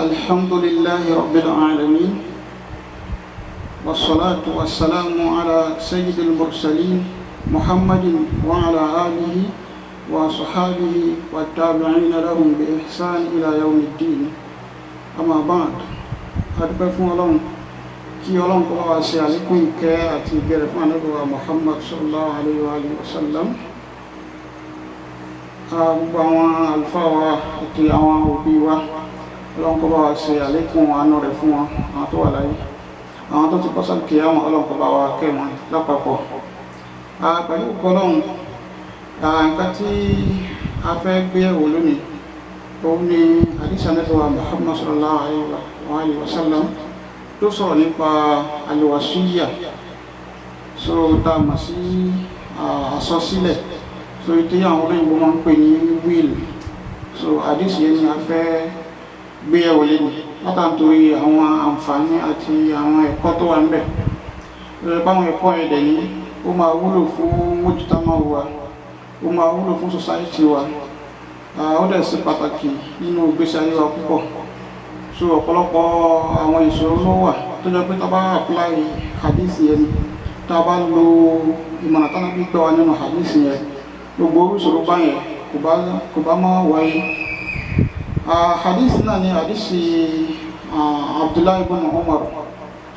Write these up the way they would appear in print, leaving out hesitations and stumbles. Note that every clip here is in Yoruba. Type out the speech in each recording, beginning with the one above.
الحمد لله رب العالمين، والصلاة والسلام على سيد المرسلين محمد وعلى آله وصحابه والتابعين لهم بإحسان إلى يوم الدين. أما بعد، adúpẹ́ fún Ọlọ́run. Kí Ọlọ́run kó bá wa ṣe àlékún ìkẹ́ àti ìgẹ̀rẹ̀ fún Ànábì wa Muhammad sallallahu alayhi wa alihi wa sallam, gbogbo àwọn àlùfáà wa àti àwọn òbí wa. Ọlọ́run kó bá wa ṣe àlékún àánú rẹ̀ fún wọn, àwọn tó wà láyé, àwọn tó ti bọ́ sálì kìyàmọ̀, Ọlọ́run kó bá wa kẹ́ wọn lápapọ̀. Pẹ̀lú Ọlọ́run, nǹkan tí a fẹ́ gbé ẹ̀wò lónìí, òun ni hadith Ànábì wa Muhammad sallallahu alayhi wa sallam tó sọ̀rọ̀ nípa alwasiyya, so tá a mọ̀ sí àsọsílẹ̀, so tí àwọn olóyìnbó máa ń pè ní will. So hadith yẹn ni a fẹ́ gbé ẹ̀wò lónìí, látàntorí àwọn àǹfààní àti àwọn ẹ̀kọ́ tó wà níbẹ̀. Báwọn ẹ̀kọ́ yẹn dẹ̀ ní, ó máa wúlò fún mujtama wa, ó máa wúlò fún society wa, ó dẹ̀ ṣe pàtàkì nínú ìgbésí ayé wa púpọ̀. So ọ̀pọ̀lọpọ̀ àwọn ìṣòro ló wà tó jẹ́ pé tá a bá apply hadith yẹn ni, tá a bá lo ìmọ̀ràn tánàbí gbà wá nínú hadith yẹn, gbogbo ìṣòro báyẹn kò bá máa wáyé. Hadith náà ni hadith Abdullahi ibn Umar.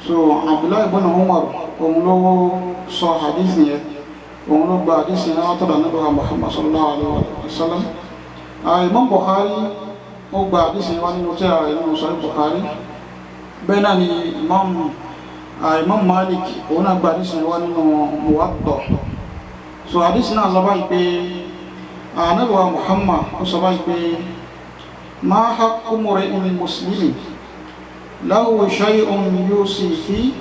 So Abdullahi ibn Umar, òun ló sọ hadith yẹn, òun ló gba hadith yẹn látọ̀dọ̀ Ànábì wa Muhammad sallallahu alayhi wa sallam. Imam Bukhari, ó gba hadith yẹn wá nínú tírà rẹ̀, nínú Sahih Bukhari. Bẹ́ẹ̀ náà ni Imam Malik, òun náà gba hadith yẹn wá nínú Muwatta. So hadith náà lọ báyìí pé Ànábì wa Muhammad, ó sọ báyìí pé: ma haqqu mri'in muslimin lahu shay'un yusi fi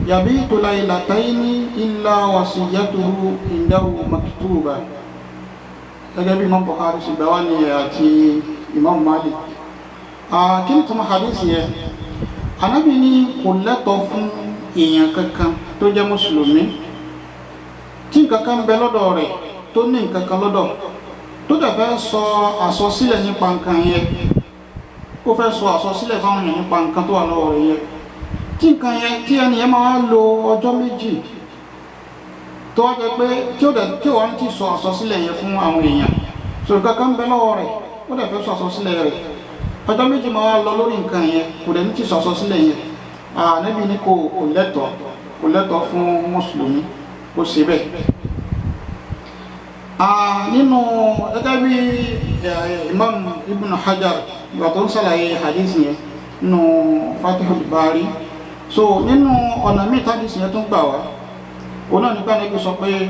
yabitu laylataini illa wasiyatuhu indahu maktuba. Gẹ́gẹ́ bí Imam Bukhari ṣe gbà wá ní àti Imam Malik. Kí ni túmọ̀ hadith yẹn? Ànábì ní kò lẹ́tọ̀ọ́ fún èèyàn kankan tó jẹ́ mùsùlùmí, tí nǹkan kan ń bẹ lọ́dọ̀ rẹ̀, tó ní nǹkan kan lọ́dọ̀, tó dẹ̀ fẹ́ sọ àsọsílẹ̀ nípa nǹkan yẹn, kó fẹ́ sọ àsọsílẹ̀ fáwọn èèyàn nípa nǹkan tó wà lọ́wọ́ rẹ̀ yẹn, tí nǹkan yẹn, tí ẹni yẹn máa lo ọjọ́ 2, tó wá jẹ́ pé tí ó dẹ̀ tí ó wá ń ti sọ àsọsílẹ̀ yẹn fún àwọn èèyàn. So nǹkan kan ń bẹ lọ́wọ́ rẹ̀, ó dẹ̀ fẹ́ sọ àsọsílẹ̀ rẹ̀, ọjọ́ 2 máa lọ lórí nǹkan yẹn, kò dẹ̀ ní ti sọ àsọsílẹ̀ yẹn. Ànábì ní kò lẹ́tọ̀ọ́, kò lẹ́tọ̀ọ́ fún mùsùlùmí kó ṣe bẹ́ẹ̀. Nínú gẹ́gẹ́ bí Imam Ibn Hajar, ìgbà tó ń ṣàlàyé hadith yẹn nínú Fathul Bari, so nínú ọ̀nà míì hadith yẹn tó ń gbà wá, òun náà nípa níbi sọ pé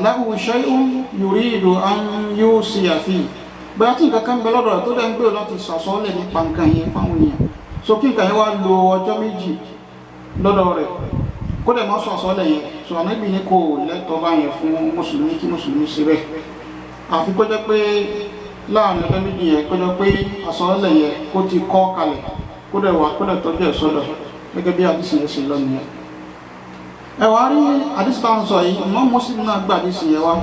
lahu shay'un yuridu an yusiya fi, bóyá tí nǹkan kan bẹ lọ́dọ̀ rẹ̀ tó dẹ̀ ń gbèrò láti sàsọ́lẹ̀ nípa nǹkan yẹn fáwọn èèyàn, so kí nǹkan yẹn wá lo ọjọ́ 2 lọ́dọ̀ rẹ̀, kó dẹ̀ má sọ àsọ́lẹ̀ yẹn. So Ànábì ní kò lẹ́tọ̀ọ́ báyẹn fún mùsùlùmí, kí mùsùlùmí ṣe bẹ́ẹ̀, àfi kó jẹ́ pé láàrin ọjọ́ 2 yẹn, kó jẹ́ pé àsọ́lẹ̀ yẹn kó ti kọ́ kalẹ̀, kó dẹ̀ wà, kó dẹ̀ tọ́jú ẹ̀ sọ́dọ̀, gẹ́gẹ́ bí àdìsí yẹn ṣe lọ nìyẹn. Ẹ wàá rí àdìsí táwọn sọ yìí, Imam Muslim náà gba àdìsí yẹn wá.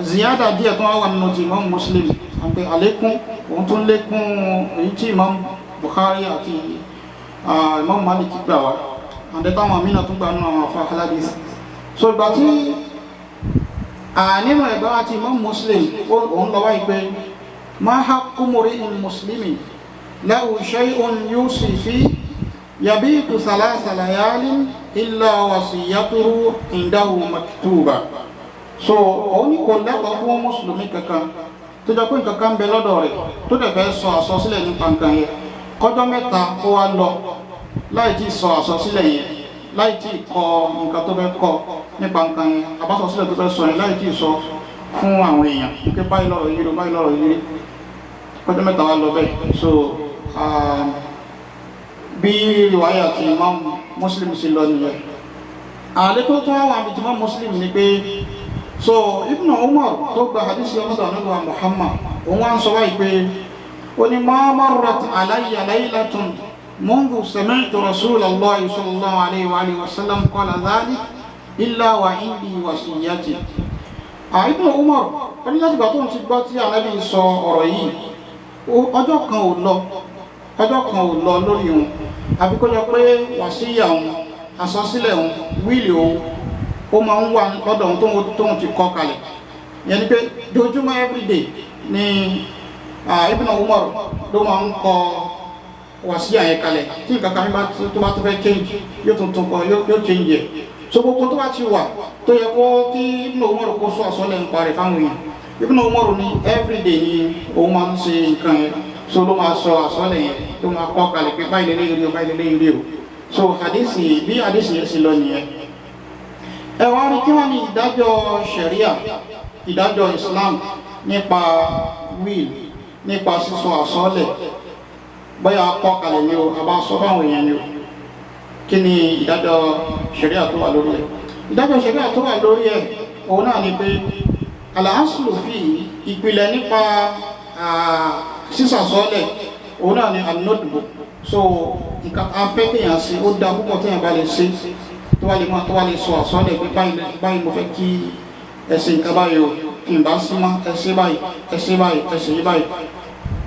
Ziyada díẹ̀ tó wá wà nínú ti Imam Muslim, àti àlékún, òun tún lékún èyí tí Imam Bukhari àti Imam Malik gbà wá, àti táwọn àmínà tún gbà nínú àwọn afa aládìs. So ìgbà tí nínú ẹ̀gbá àti Imam Muslim, òun lọ wáyé pé: ma haqqu mri'in muslimin lahu shay'un yusi fi yabitu thalatha layalin illa wasiyatuhu indahu maktuba. So òun ní kò lẹ́tọ̀ọ́ fún mùsùlùmí kankan tó jẹ́ pé nǹkan kan ń bẹ lọ́dọ̀ rẹ̀, tó dẹ̀ fẹ́ sọ àsọsílẹ̀ nípa nǹkan yẹn, kọjọ́ 3 kó wá lọ láì tí sọ àsọsílẹ̀ yẹn, láì tí kọ nǹkan tó fẹ́ kọ nípa nǹkan yẹn, àbásọsílẹ̀ tó fẹ́ sọ yẹn, láì tí sọ fún àwọn èèyàn wípé báyìí lọ́rọ̀ yìí rí, báyìí lọ́rọ̀ yìí rí, kọjọ́ 3 wá lọ bẹ́ẹ̀. So bí riwaya ti Imam Muslim sì lọ nìyẹn. Àlékún tó wà wà bí ti Imam Muslim ni pé, so Ibn Umar tó gba hadisi ọmọdé Ànábì Muhammad, òun wá ń sọ báyìí pé, ó ní: ma marrat alayya laylatun منذ سمعت رسول الله صلى الله عليه وآله وسلم قال ذلك إلا وعندي وصيتي. Ibn Umar, ó ní láti gbà tó ń ti gbọ́ tí Ànábì sọ ọ̀rọ̀ yìí. Ọjọ́ kan ò lọ, ọjọ́ kan ò lọ lórí òun àbí kó jọ pé wàsíyà òun, àsọsílẹ̀ òun, wíìlì òun, ó máa ń wà lọ́dọ̀ òun tóun ti kọ́ kalẹ̀. Yẹn ni pé dojúmọ́, everyday ni Ibn Umar ló máa ń kọ wàsíyà yẹn kalẹ̀. Tí nǹkan kan bá tó bá tó fẹ́ change, yóò tún kọ, yóò change yẹ. So gbogbo tó bá ti wà tó yẹ kó kí Ibn Umar kó sọ àsọlẹ̀ ń parẹ́ fáwọn èèyàn, Ibn Umar ní everyday ni òun máa ń ṣe nǹkan yẹn. So ló máa sọ àsọlẹ̀ yẹn, tó máa kọ́ kalẹ̀ pé báyìí lélẹ́yìn rí o, báyìí lélẹ́yìn rí o. So hadisi, bí hadisi yẹn sì lọ nìyẹn. Ẹ wá rí kí wọ́n ní ìdájọ́ sharia, ìdájọ́ Islam nípa will, nípa sísọ àsọlẹ̀, bóyá kọ́ kalẹ̀ ni o, àbá sọ fáwọn èèyàn ni o, kí ni ìdájọ́ sharia tó wà lórí ẹ̀? Ìdájọ́ sharia tó wà lórí ẹ̀, òun náà ni pé al-aslu fi, ìpìlẹ̀ nípa sísàsọ́lẹ̀, òun náà ni an-nudbu. So nǹkan afẹ́ kéèyàn ṣe, ó dáa púpọ̀ téèyàn bá lè ṣe, tó bá lè máa, tó bá lè sọ àsọ́lẹ̀ pé báyìí báyìí mo fẹ́ kí ẹ ṣe nǹkan báyìí o, kí n bá sí mọ́, ẹ ṣe báyìí, ẹ ṣe báyìí, ẹ ṣe báyìí,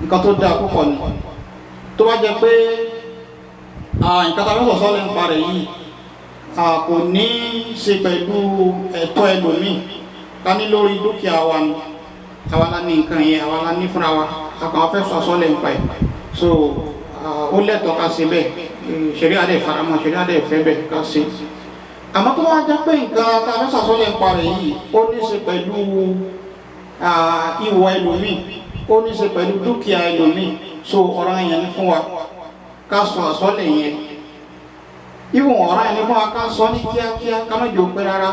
nǹkan tó dáa púpọ̀ ni. Tó bá jẹ́ pé nǹkan tá a fẹ́ sọ sọ́lẹ̀ nípa rẹ̀ yìí kò ní ṣe pẹ̀lú ẹ̀tọ́ ẹlòmíì, ká ní lórí dúkìá wa ni, àwa la ní nǹkan yẹn, àwa la ní fúnra wa, a kàn fẹ́ sọ àsọ́lẹ̀ nípa ẹ̀, so ó lẹ́tọ̀ọ́ ká ṣe bẹ́ẹ̀. Ṣẹ̀ríà dẹ̀ faramọ́, ṣẹ̀ríà dẹ̀ fẹ́ bẹ́ẹ̀ ká ṣe. Àmọ́ tó bá jẹ́ pé nǹkan tá a fẹ́ sọ àsọ́lẹ̀ nípa rẹ̀ yìí, ó ní ṣe pẹ̀lú ìwọ̀ ẹlòmíì, ó ní ṣe pẹ̀lú dúkìá ẹlòmíì, so ọ̀ràn yẹn ni fún wa ká sọ àsọ́lẹ̀ yẹn. Ìwọ̀n ọ̀ràn yẹn ni fún wa ká sọ ní kíákíá, ká má jẹ́ ó pẹ́ rárá,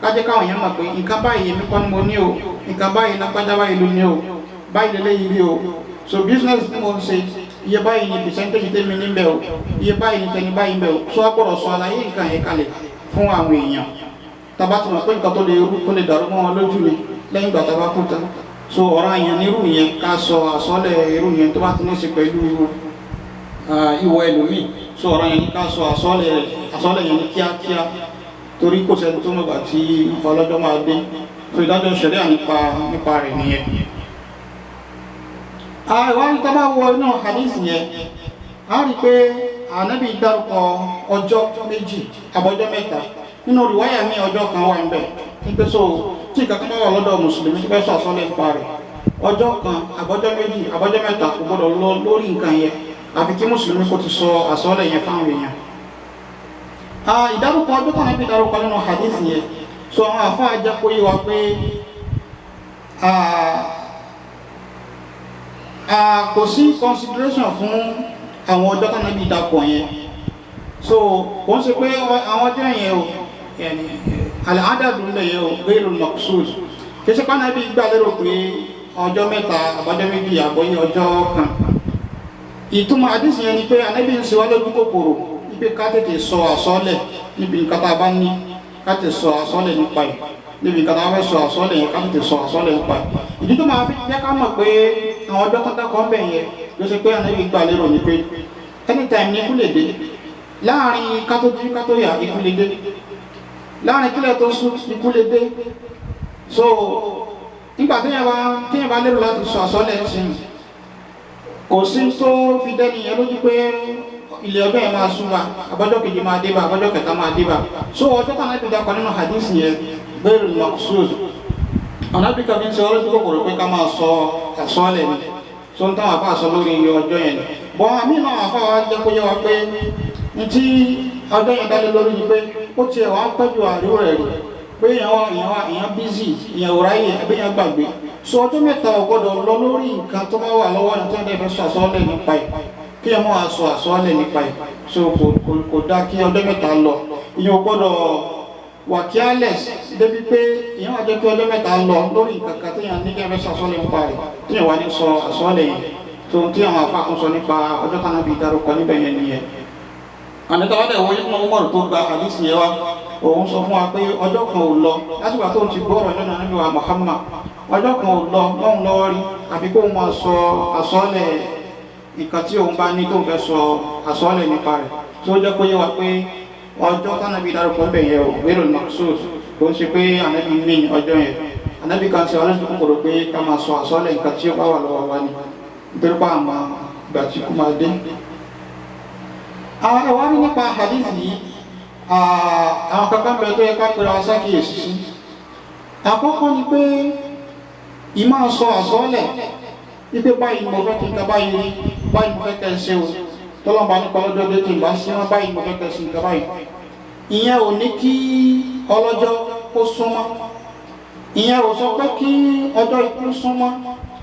ká jẹ́ káwọn yẹn mọ̀ pé nǹkan báyìí èmi kọ́ ni mo ní o, nǹkan báyìí lágbájá báyìí ló ní o, báyìí lélẹ́yìí rí o. So business tí mo ń ṣe, iye báyìí ni percentage tèmi níbẹ̀ o, iye báyìí ni tẹni báyìí níbẹ̀ o. So a gbọ́dọ̀ sọ àlàyé nǹkan yẹn kalẹ̀ fún àwọn èèyàn, tá bá ti mọ̀ pé nǹkan tó lè rú, tó lè dàrú mọ́ wọn lójú ni lẹ́yìn ìgbà tá bá kú tán. So ọ̀ràn yẹn nírú yẹn, ká sọ àsọlẹ̀ irú yẹn tó bá ti ní ṣe pẹ̀lú ìwọ ẹlòmíì. So ọ̀ràn yẹn ní ká sọ àsọlẹ̀ yẹn ní kíákíá, torí kò sẹ́ni tó mọ̀gbà tí ọlọ́jọ́ máa dé. So ìdájọ́ ṣẹ̀ríà nípa rẹ̀ nìyẹn. Ìwádìí tó bá wọ inú hadith yẹn, a rí pé Ànábì dárúkọ ọjọ́ 2 àbọ̀jọ́ 3. Nínú rìwáyà mi, ọjọ́ kan wà níbẹ̀ ní pé so tí nǹkan kan bá wà lọ́dọ̀ mùsùlùmí tó fẹ́ sọ àsọlẹ̀ nípa rẹ̀, ọjọ́ kan, àbọ̀jọ́ 2, àbọ̀jọ́ 3 kò gbọdọ̀ lọ lórí nǹkan yẹn, àfi kí mùsùlùmí kò ti sọ àsọlẹ̀ yẹn fáwọn èèyàn. Ìdárúkọ ọjọ́ kan níbi ìdárúkọ nínú hadith yẹn, so àwọn àfáà jẹ́ kó yé wa pé kò sí consideration fún àwọn ọjọ́ tó níbi ìdàpọ̀ yẹn. So kò ń ṣe pé àwọn ọjọ́ yẹn o, yẹni al-adadu ń bẹ̀ yẹn o, ghayrul maqsud. Kì í ṣe pé Ànábì gbà lérò pé ọjọ́ 3, àbọ̀jọ́ 2, àbọ̀yé ọjọ́ kan. Ìtumọ̀ àdìsí yẹn ni pé Ànábì ń ṣe wá lójú kòkòrò wípé ká tètè sọ àsọ́lẹ̀ níbi nǹkan tá a bá ní, ká tètè sọ àsọ́lẹ̀ nípa ẹ̀, níbi nǹkan tá a fẹ́ sọ àsọ́lẹ̀ yẹn, ká tètè sọ àsọ́lẹ̀ nípa ẹ̀. Ìdí tó máa fi jẹ́ ká mọ̀ pé àwọn ọjọ́ tó dákọ̀ ń bẹ̀ yẹn ló ṣe pé Ànábì gbà lérò ní pé anytime ní ikú lè dé. Láàrin kátó jí kátó yà, ikú lè dé. Láàrin kílẹ̀ tó sùn, ikú lè dé. So nígbà téèyàn bá lérò láti sọ àsọ́lẹ̀ ń kò sí tó fi dẹ́ni yẹn lójú pé ilé ọjọ́ yẹn máa súnmọ́, àbọ́jọ́ kejì máa dé bá, àbọ́jọ́ kẹta máa dé bá. So ọjọ́ kan náà ti dákọ̀ nínú hadith yẹn, ghayrul maqsud. Ànábì kan fi ń ṣe ọlọ́dún kòkòrò pé ká máa sọ àsọ́lẹ̀ ni. So ń táwọn afá sọ lórí ọjọ́ yẹn ni bọ́n àmì náà afá wa jẹ́ kó yé wa pé ní tí ọjọ́ yẹn dálé lórí ni pé ó tiẹ̀ wá ń pẹ́jù àríwó rẹ̀ rí pé èèyàn wá èèyàn busy, èèyàn ò ráyè, àbí èèyàn gbàgbé. So ọjọ́ 3 ò gbọ́dọ̀ lọ lórí nǹkan tó bá wà lọ́wọ́ ẹni tó ń fẹ́ sọ àsọ́lẹ̀ nípa ẹ̀, kí ẹ máa sọ àsọ́lẹ̀ nípa ẹ̀. So kò dá kí ọjọ́ 3 lọ. Ìyẹn ò gbọ́dọ̀ wà careless débi pé ìyẹn wà jẹ́ kí ọjọ́ 3 lọ lórí nǹkan kan téèyàn ní kí ẹ fẹ́ sọ àsọ́lẹ̀ nípa rẹ̀, téèyàn wà ní sọ àsọ́lẹ̀ yẹn. Tó tí àwọn afá kan sọ nípa ọjọ́ kan náà bí dárúkọ níbẹ̀ yẹn nìyẹn. Àmì táwọn ẹ̀wọ̀ yìí Umar tó gba hadith yẹn wá, òun sọ fún wa pé ọjọ́ kan ò lọ látìgbà tó ń ti gbọ́rọ̀ lọ́nà Ànábì wa Muhammad, ọjọ́ kan ò lọ lọ́hùn lọ́wọ́ rí àfi kó máa sọ àsọ́lẹ̀ nǹkan tí òun bá ní tó ń fẹ́ sọ àsọ́lẹ̀ nípa rẹ̀. Tó jẹ́ kó yé wa pé ọjọ́ tánàbí dárúkọ ń bẹ̀ yẹn o, ghayrul maqsud, kò ń ṣe pé Ànábì mí ọjọ́ yẹn. Ànábì kan ṣe ọlọ́sìn kòkòrò pé ká máa sọ àsọ́lẹ̀ nǹkan tí ó bá wà lọ́wọ́ wa ni. Nítorí pé àmọ́ ìgbà tí kú máa dé. Àwọn ẹ̀wá rí nípa hadith yìí, àwọn kankan bẹ tó yẹ ká pera wa sákìyèsí sí. Àkọ́kọ́ ni pé ìmáa sọ àsọ́ọ́lẹ̀ wípé báyìí mo fẹ́ kí n ka báyìí rí, báyìí mo fẹ́ kẹ́ ẹ ṣe o, tọ́lọ́mọba nípa ọlọ́jọ́ dé tí n bá sí wọn, báyìí mo fẹ́ kẹ́ ẹ ṣe nǹkan báyìí. Ìyẹn ò ní kí ọlọ́jọ́ kó súnmọ́, ìyẹn ò sọ pé kí ọjọ́ ikú súnmọ́.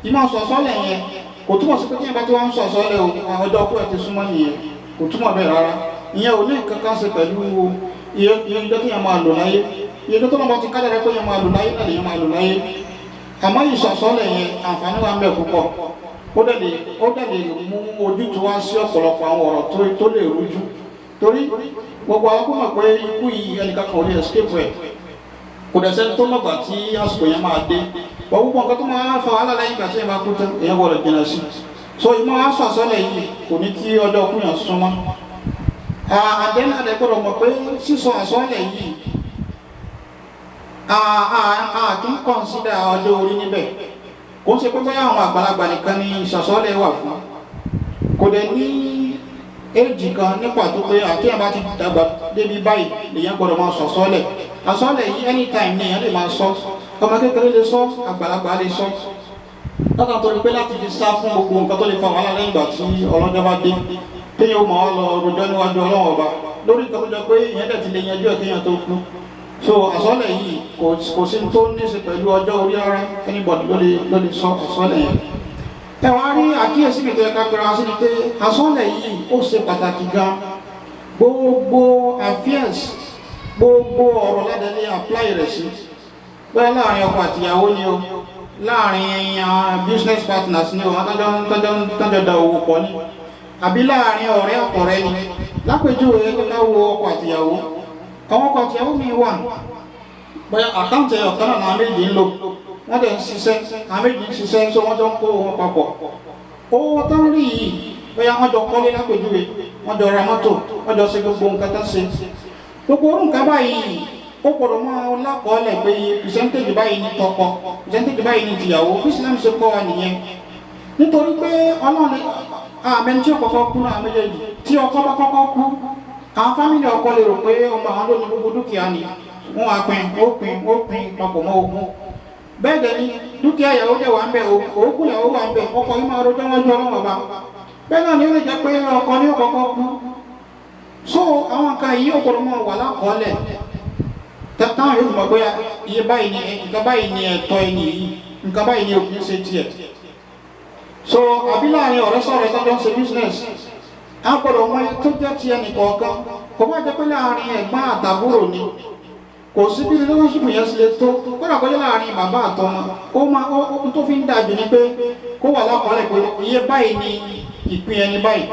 Ìmáa sọ àsọ́ọ́lẹ̀ yẹn kò túmọ̀ sí pé kí ẹ bá ti wá ń sọ àsọ́ọ́lẹ̀ o, ọjọ́ ikú ẹ ti súnmọ́ nìyẹn, kò túmọ̀ bẹ́ẹ̀ rárá. Ìyẹn ò ní nǹkan kan ṣe pẹ̀lú iye ọjọ́ tí yẹn máa lò láyé. Iye ọjọ́ tó lọ́mọ ti kádàrá pé yẹn máa lò láyé náà lè yẹn máa lò láyé. Àmọ́ ìsọ̀sọ́lẹ̀ yẹn, àǹfààní wa ń bẹ púpọ̀. Ó dẹ̀ lè mú ojútùú wá sí ọ̀pọ̀lọpọ̀ àwọn ọ̀rọ̀ tó lè rújú, torí gbogbo àwọn kó mọ̀ pé ikú yìí, ẹnìkan kan ò lè escape ẹ̀. Kò dẹ̀ sẹ́ni tó mọ̀gbà tí àsìkò yẹn máa dé. Wọ́n gbogbo nǹkan tó máa fa wàhálà lẹ́yìn ìgbà tí yẹn bá kú tán, èèyàn gbọ́dọ̀ jìnnà sí. So ìmọ̀ wá sọ̀sọ́lẹ̀ yìí kò ní kí ọjọ́ kú yẹn súnmọ́. Àdéhùn àdé gbọ́dọ̀ mọ̀ pé sísọ àsọ́lẹ̀ yìí, a kì í consider ọjọ́ orí níbẹ̀. Kò ń ṣe pé bóyá àwọn àgbàlagbà nìkan ni ìsọ̀sọ́lẹ̀ wà fún. Kò dẹ̀ ní éèjì kan ní pàtó pé àti ẹ̀ bá ti dàgbà débi báyìí lèyàn gbọ́dọ̀ máa sọ̀sọ́lẹ̀. Àsọ́lẹ̀ yìí, anytime ni èèyàn lè máa sọ. Ọmọ kékeré lè sọ, àgbàlagbà lè sọ, látà torí pé láti fi sá fún gbogbo nǹkan tó lè fa wàhálà lẹ́yìn ìgbà tí ọlọ́jọ́ bá dé, téèyàn ó mọ̀ ọ́ lọ rojọ́ níwájú Ọlọ́run Ọba lórí nǹkan tó jọ pé ìyẹn dẹ̀ ti lè yanjú ẹ̀ kéèyàn tó kú. So àsọ́lẹ̀ yìí kò sí tó ní ṣe pẹ̀lú ọjọ́ orí rárá. Anybody ló lè sọ àsọ́lẹ̀ yẹn. Ẹ wá rí àkíyèsí mi tó yẹ ká pera sí ni pé àsọ́lẹ̀ yìí, ó ṣe pàtàkì gan. Gbogbo affairs, gbogbo ọ̀rọ̀ ládẹ́lẹ́ apply rẹ̀ sí, bẹ́ẹ̀ láàrin ọkọ àtìyàwó ni o, láàrin business partners ni o, tọ́jọ́ da owó pọ̀ ni, àbí láàrin ọ̀rẹ́ àtọ̀rẹ́ ni. Lápèjúwe, ká wo ọkọ àtìyàwó. Àwọn ọkọ àtìyàwó mi wà, bóyá account ọ̀kan náà àwọn méjì ń lò, wọ́n dẹ̀ ń ṣiṣẹ́, àwọn méjì ń ṣiṣẹ́, so wọ́n jọ ń kó wọn papọ̀. Owó tó ń rí yìí, bóyá wọ́n jọ kọ́lé lápèjúwe, wọ́n jọ ra mọ́tò, wọ́n jọ ṣe gbogbo nǹkan tó ń ṣe. Gbogbo orú nǹkan báyìí, ó gbọ́dọ̀ máa lákọọ́lẹ̀ pé percentage báyìí ní tọkọ, percentage báyìí ní tìyàwó. Bí Islam ṣe kọ́ wa nìyẹn, nítorí pé Ọlọ́run àmì tí ó kọ́kọ́ kú náà méjèèjì, tí ọkọ bá kọ́kọ́ kú, àwọn family ọkọ lè rò pé ọmọ àwọn ló ní gbogbo dúkìá ni. Wọ́n á pín, ó pín, ó pín papọ̀ mọ́ ogún. Bẹ́ẹ̀ dẹ̀ ni dúkìá ìyàwó dẹ̀ wà ń bẹ̀, òógùn ìyàwó wà ń bẹ̀. Ọkọ yìí máa rojọ́ wájú Ọlọ́run Ọba. Bẹ́ẹ̀ náà ni ó lè jẹ́ pé ọkọ ní ó kọ́kọ́ kú. So àwọn nǹkan yìí, ó gbọ́dọ̀ máa wà lákọọ́lẹ̀, táwọn yóò fi mọ̀ pé iye báyìí ni nǹkan báyìí ni ẹ̀tọ́ ẹni yìí, nǹkan báyìí ni òkè ń ṣe tiẹ̀. So àbí láàrin ọ̀rẹ́ sọ̀rọ̀ tọ́jọ́ ń ṣe business, a gbọ́dọ̀ mọ iye tó jẹ́ ti ẹnì kọ̀ọ̀kan. Kò bá jẹ́ pé láàrin ẹ̀gbọ́n àtàbúrò ni, kò sí bí relationship yẹn sì lè tó, kódà kó jẹ́ láàrin bàbá àtọmọ, ó máa ó tó fi ń dájú ni pé kó wà lákọọ́lẹ̀ pé iye báyìí ni ìpín ẹni báyìí,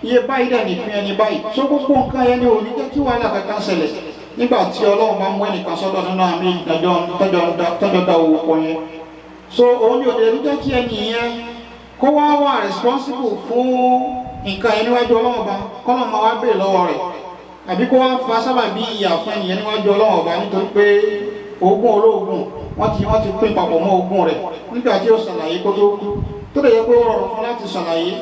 iye báyìí dẹ̀ ní ìpín ẹni báyìí. So gbogbo nǹkan yẹn ni ò ní jẹ́ kí wàhálà kankan ṣẹlẹ̀ nígbà tí Ọlọ́run bá mú ẹnìkan sọ́dọ̀ nínú àmì ìdájọ́ tọ́jọ́ da owó pọ̀ yẹn. So òun ni òde ní jẹ́ kí ẹni yẹn kó wá wà responsible fún nǹkan yẹn níwájú Ọlọ́run Ọba, kọ́nà máa wá béèrè lọ́wọ́ rẹ̀, àbí kó wá fa sábàbí ìyà fún ẹnìyẹn níwájú Ọlọ́run Ọba, nítorí pé ogún olóògùn wọ́n ti pín papọ̀ mọ́ ogún rẹ̀ nígbà tí ó ṣàlàyé kó tó kú, tó lè yẹ pé ó rọrùn fún láti ṣàlàyé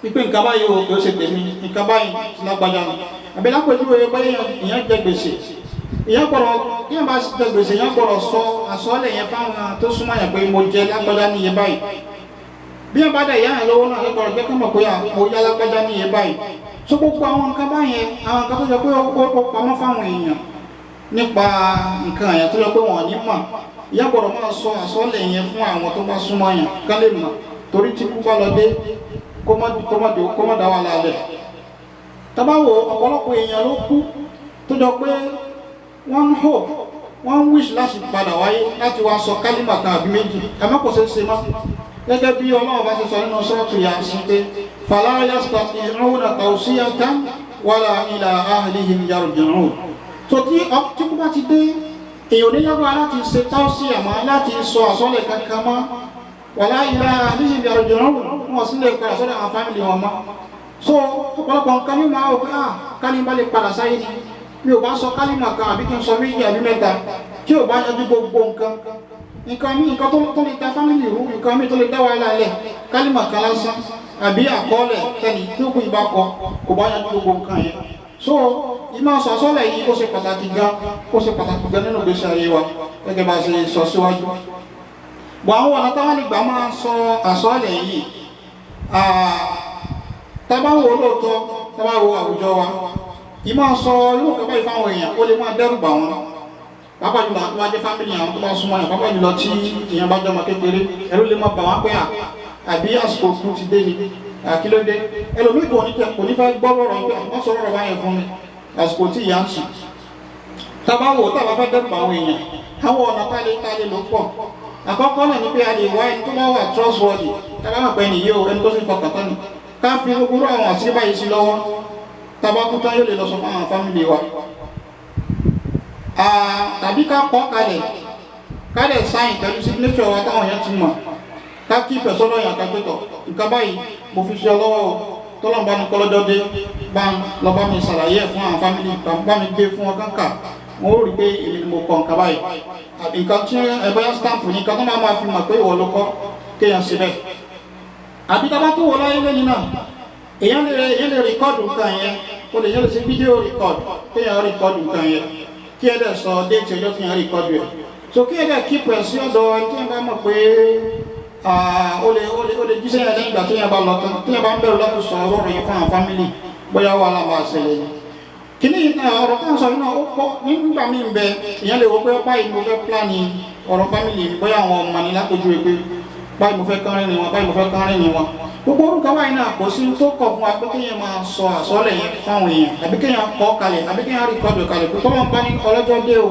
wípé nǹkan báyìí o, kò ṣe tèmi, nǹkan báyìí ti lágbájá ni. Àbí lápèjúwe, pé èèyàn jẹ gbèsè, èèyàn gbọ́dọ̀, èèyàn bá jẹ gbèsè, èèyàn gbọ́dọ̀ sọ àsọlẹ̀ yẹn fáwọn tó súnmọ́ yẹn pé mo jẹ lágbájá ní iye báyìí. Bí wọ́n bá dẹ̀ yá yẹn lówó náà, gbọ́dọ̀ jẹ́ kí wọ́n mọ̀ pé mo yá lágbájá ní iye báyìí. So gbogbo àwọn nǹkan báyẹn, àwọn nǹkan tó jẹ pé ó pamọ́ fáwọn èèyàn nípa nǹkan yẹn tó jẹ pé wọ́n ò ní mọ̀, ìyá gbọ́dọ̀ máa sọ àsọlẹ̀ yẹn fún àwọn tó bá súnmọ́ yẹn kán lè mọ̀, torí tí kú bá lọ dé, kó má dá wà lálẹ́. Tá bá wo, ọ̀pọ̀lọpọ̀ èèyàn ló kú tó jọ pé wọ́n ń hope, wọ́n ń wish láti padà wáyé láti wá sọ kálímà kan àbí méjì, àmọ́ kò ṣeé ṣe mọ́. Gẹ́gẹ́ bí Ọlọ́run bá ṣe sọ nínú Suratu Yasin pé فلا يستطيعون توصية ولا إلى أهلهم يرجعون. Tó tí kú bá ti dé, èèyàn ní lágbára láti ṣe توصية mọ́, láti sọ àsọlẹ̀ kankan mọ́. ولا إلى أهلهم يرجعون, wọn sì lè padà sọ́dọ̀ àwọn family wọn mọ́. So ọ̀pọ̀lọpọ̀ nǹkan ní máa wò pé, ah, kálí bá lè padà sáyé ni, mi ò bá sọ kálímà kan, àbí kí n sọ méjì àbí mẹ́ta, tí ò bá yanjú gbogbo nǹkan mi, nǹkan tó lè da family rú, nǹkan mi tó lè dá wàhálà lẹ̀. Kálímà kan lásán àbí àkọọ́lẹ̀ tẹ́ni tí ó kù ìbá kọ kò bá yanjú gbogbo nǹkan yẹn. So ìmọ̀ sọ àsọ́lẹ̀ yìí ó ṣe pàtàkì gan, ó ṣe pàtàkì gan nínú ìgbésí ayé wa gẹ́gẹ́ bá a ṣe sọ síwájú. Bọ̀ àwọn ọ̀nà táwọn ìgbà máa ń sọ àsọ́lẹ̀ yìí, tá bá wo lóòótọ́, tá bá wo àwùjọ wa, ìmọ̀ sọ irú nǹkan báyìí fáwọn èèyàn ó lè máa dẹ́rù bà wọ́n, pàápàá jùlọ àwọn tó bá jẹ́ family, àwọn tó bá súnmọ́ yàn, pàápàá jùlọ tí èèyàn bá jọmọ kékeré, ẹ̀rù lè máa bà wọ́n pé à àbí àsìkò kú ti dé ni, kí ló dé? Ẹlòmíì kò ní fẹ́ gbọ́ lọ́rọ̀ pé wọ́n sọ ọ̀rọ̀ báyẹn fún mi àsìkò tí ìyá ń sùn. Tá bá wò, tá bá fẹ́ dẹ́rù bà àwọn èèyàn, àwọn ọ̀nà tá lè lò pọ̀. Àkọ́kọ́ náà ni pé a lè wá ẹni tó bá wà trustworthy, tá bá mọ̀ pé ẹni yìí o, ẹni tó sì fọkàn tán ni, ká fi gbogbo àwọn àṣírí báyìí sí lọ́wọ́. Tá bá kú tán, yóò lè lọ sọ fún àwọn family wa, tàbí ká kọ́ kalẹ̀, ká lè sign pẹ̀lú signature wa táwọn èèyàn ti mọ̀, ká kí pẹ̀sọ́lọ́ yàn ká gbẹ́tọ̀ nǹkan báyìí mo fi ṣe ọlọ́wọ́ o, tọ́lọ́mbà ní kọ́lọ́jọ́ dé, bá ń lọ bá mi ṣàlàyé ẹ̀ fún àwọn family, bá mi gbé fún wọn kánká, wọn ó rí pé èmi ni mo kọ nǹkan báyìí, àbí nǹkan tí ẹ bóyá stamp ní nǹkan tó máa ma fi mọ̀ pé ìwọ ló kọ́, kéèyàn ṣe bẹ́ẹ̀. Àbí tá a bá tó wọ láyé lẹ́yìn náà, èèyàn lè record nǹkan yẹn, ó lè yẹn lè ṣe video record, kéèyàn record nǹkan yẹn, kí ẹ dẹ̀ sọ date ọjọ́ tí yẹn record yẹn, so kí ẹ dẹ̀ keep ẹ̀ sí ọ̀dọ̀ ẹni tí yẹn bá mọ̀ pé ó lè jíṣẹ́ yẹn lẹ́yìn ìgbà tí yẹn bá lọ tán, tí yẹn bá ń bẹ̀rù láti sọ ọ̀rọ̀ yẹn fún àwọn family, bóyá wàhálà máa ṣẹlẹ̀ yìí. Kíní ọ̀rọ̀ tó ń sọ yìí náà, ó pọ̀ nígbà míì bẹ, èèyàn lè wọ pé báyìí mo fẹ́ plan ọ̀rọ̀ family mi, bóyá àwọn ọmọ ní lápòjú rẹ pé báyìí mo fẹ́ kán rìn wọn, báyìí mo fẹ́ kán rìn wọn. Gbogbo orúkọ báyìí náà, kò sí tó kọ̀ fún wa pé kéèyàn máa sọ àsọ́lẹ̀ yẹn fáwọn èèyàn, àbí kéèyàn kọ́ kalẹ̀, àbí kéèyàn record kalẹ̀ pé tọ́lọ́n bá ní ọlọ́jọ́ dé o,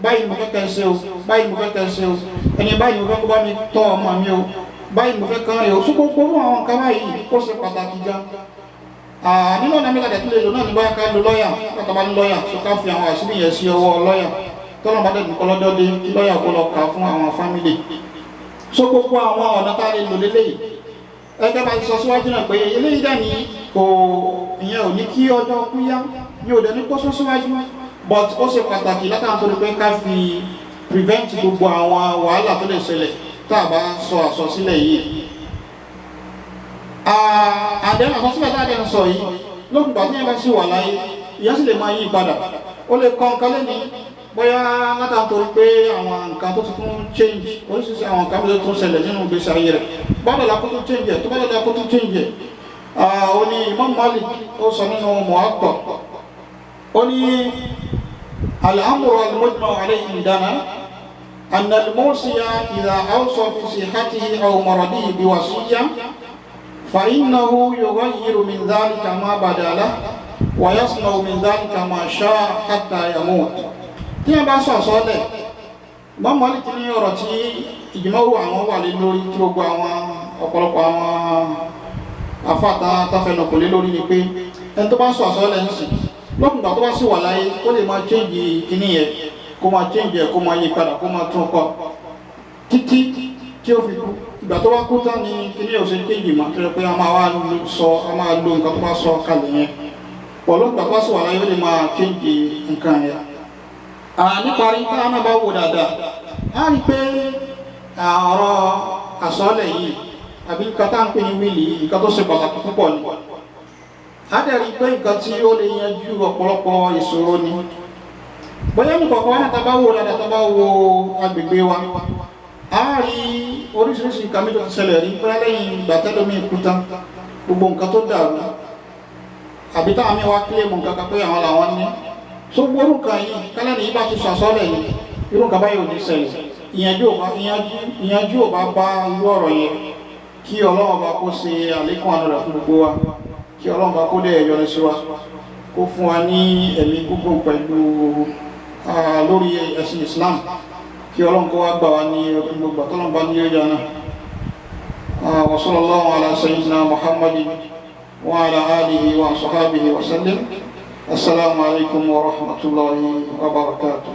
báyìí mo fẹ́ kẹ́ ṣe o, báyìí mo fẹ́ kẹ́ ṣe o, ẹni báyìí mo fẹ́ kó bá mi tọ́ ọmọ mi o, báyìí mo fẹ́ kán rìn o. Sọ gbogbo àwọn nǹkan báyìí, ó ṣe pàtàkì gan. Nínú ọ̀nà mẹ́ta tẹ̀lé lò náà ní báyà ká lo lọ́ọ̀yà. Látọ̀ bá ní lọ́ọ̀yà, so ká fi àwọn àṣírí yẹn sí ọwọ́ lọ́ọ̀yà, tọ́lọ́n bá dẹ̀ nǹkan lọ́jọ́ dé, kí lọ́ọ̀yà kó lọ kà fún àwọn family. So gbogbo àwọn ọ̀nà tá a lè lò lélẹ́yìí, ẹgbẹ́ bá ti sọ síwájú náà pé eléyìí dẹ̀ ní kò, ìyẹn ò ní kí ọjọ́ kú yá, ní ò dẹ̀ ní kó sún síwájú, but ó ṣe pàtàkì látàwọn tó ní pé ká fi prevent gbogbo àwọn wàhálà tó lè ṣẹlẹ̀ tá a bá sọ àsọsílẹ̀ yìí. Àdéhùn àsọsílẹ̀ tá a dẹ̀ ń sọ yìí, lókùn gbà tí yẹn bá sì wà láyé, ìyẹn sì lè máa yí padà. Ó lè kọ́ nǹkan lẹ́ni bóyá látàwọn torí pé àwọn nǹkan tó tuntun change, oríṣiríṣi àwọn nǹkan tó tún ṣẹlẹ̀ nínú ìgbésí ayé rẹ̀, bọ́dọ̀ la kó tún change ẹ̀, tó bọ́dọ̀ la kó tún change ẹ̀. Ó ní Imam Malik ó sọ nínú Muwatta, ó ní الأمر المجمع عليه عندنا أن الموصي إذا أوصى في صحته أو مرضه بوصية فإنه يغير من ذلك ما بدا له ويصنع من ذلك ما شاء حتى يموت. Tí wọ́n bá sọ àsọ́lẹ̀, Imam Malik ní ọ̀rọ̀ tí ìjùmọ̀wò àwọn wà lé lórí, tí gbogbo àwọn ọ̀pọ̀lọpọ̀ àwọn afáàtà táfẹnukò lé lórí ni pé ẹni tó bá sọ àsọ́lẹ̀ ń sìn, lókùngbà tó bá sì wà láyé, ó lè máa change kíní yẹn, kó máa change ẹ̀, kó máa yí padà, kó máa tún kọ títí tí ó fi kú. Ìgbà tó bá kú tán ni kíní yẹn ò ṣe change mọ́, tó yẹ pé a máa wá sọ, a máa lo nǹkan tó bá sọ kalẹ̀ yẹn pọ̀lú. Ìgbà tó bá sì wà láyé, ó lè máa change nǹkan yẹn. Níparí, táwọn náà bá wò dáadáa, á rí i pé ọ̀rọ̀ àsọ́lẹ̀ yìí àbí nǹkan tá à ń pè ní will, nǹkan tó ṣe pàtàkì púpọ̀ ni. Á dẹ̀ rí i pé nǹkan tí ó lè yanjú ọ̀pọ̀lọpọ̀ ìṣòro ni. Bóyá ní kọ̀ọ̀kan wọn náà, tá bá wò dáadáa, tá bá wo agbègbè wa, á rí oríṣiríṣi nǹkan mi tó ti ṣẹlẹ̀ rí, bóyá lẹ́yìn ìgbà tẹ́lómi kú tán, gbogbo nǹkan tó dàrú, àbí táwọn mi wá claim nǹkan kan pé àwọn làwọn ní. So gbogbo nǹkan yìí, kálẹ̀ ní ibà ti sọ àsọ́lẹ̀ yìí, irú nǹkan báyìí ò ní ṣẹlẹ̀. Ìyànjú ò bá bá irú ọ̀rọ̀ yẹn. Kí Ọlọ́run bá kó ṣe àlékún àánú rẹ̀ fún gbogbo wa, kí Ọlọ́run bá kó dẹ̀ yọ́nú sí wa, kó fún wa ní ẹ̀mí gígùn pẹ̀lú lórí ẹ̀sìn Islam, kí Ọlọ́run kó wá gbà wá ní ọdún gbogbo àtọ́lọ́run bá ní yóò yá náà. وصلى الله على سيدنا محمد وعلى آله وصحبه وسلم. السلام عليكم ورحمة الله وبركاته.